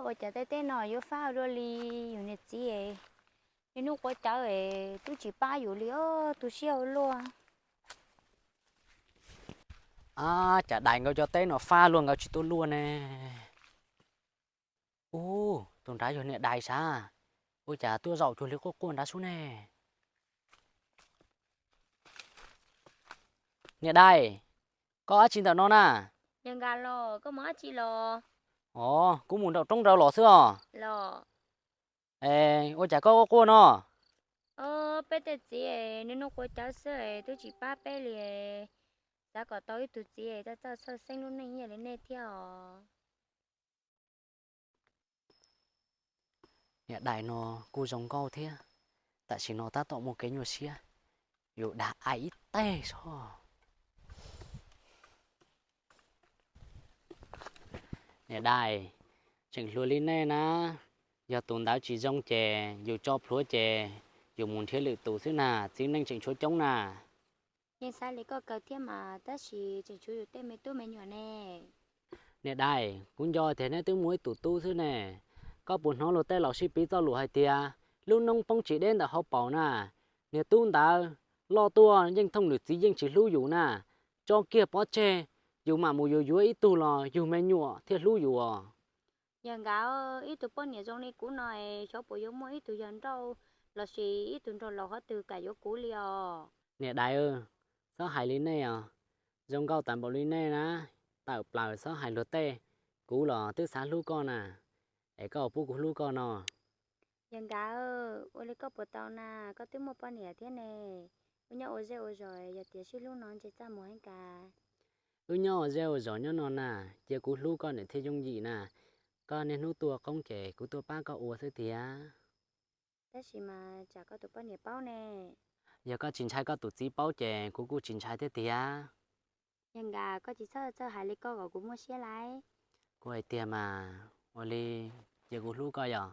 Ua cas tej teb no yuav fab ua luaj li, yus niam txiv es niaj hnub quav cawv es twb tsis pab yus li os, tu siab ua luaj. Ab, cas dais nkawd cov teb no fab luaj nkawd tsis tuaj luaj ne? Ub, tus nrad yog niam dais sav? Ua cas tuaj zaum cuag li quaj quaj nrad sub ne? Niam dais, koj ua dab tsi ntawm no na? Yawg Nkaj los, koj mus dab tsi los? Os, kuv mus nraum roob nraud los xwb os. Los. Es ua cas koj quaj quaj no? Os, peb tej txiv niaj hnub quav cawv xwb twb tsis pab peb li. Xav kom tau ib tug txiv txawj txawj txhawj xeeb lub neej ib yam li nej thiab os. Niam dais no kuj zoo nkauj thiab, tam sim no tab tom muaj kev nyuaj siab, yus dag ai ib teg soj. Niam dais, tseem hluas li nej na, yog tus ntawd tsis zoo ces yus tso plhuav ces yus mus nrhiav lwm tus xwb na, txiv neej tseem tshuav coob na. Yeej xav li koj kawg thiab mas, tab sis tseem tshuav yus tej me tub me nyuam ne. Niam dais, kuv nco tias neb twb muaj ib tug tub xwb ne. Koj puas hnov luag tej laus sib piv txoj lus hais tias lub noob poob tsis deb ntawm hauv paus na? Niag tub ntawd loj tuaj yeej thooj lwm txiv yeej tsis hlub yus na. Tso kiag pov tseg, yus mam mus yuav yuav ib tug los yug me nyuam thiaj hlub yus os. Yawg Nkaj, ib tug poj niam zoo li kuv no es xyov puas yuav muaj ib tug yawg nrauj lossis ib tug nraug laus qhov twg kam yuav kuv li os. Niam dais, txhob hais li nej os. Zoo nkauj tas npaum li nej na, tawm plaws txhob hais luag tej. Kuv los twb xav hlub koj na, es koj pub kuv hlub koj no. Yawg Nkaj, ua li koj puas tau na, koj twb muaj poj niam thiab ne. Wb nyob ua zej ua zos, yog tias sib hlub no ntshe txaj muag heev Nkaj. Wb nyob ua zej ua zos nyob no na, cia kuv hlub koj niam thiaj yooj yim na. Koj niaj hnub tuaj qoob ces kuv tuaj pab koj ua xwb tiag. Tab sis mas tsam koj tus poj niam paub ne. Yog koj tsis ntshai koj tus txiv paub ces kuv kuj tsis ntshai thiab tiag. Yawg Nkaj, koj tsis txhob txawj hais li koj kom kuv muaj siab lawm. Kuv hais tiag mas, ua li cia kuv hlub koj yom.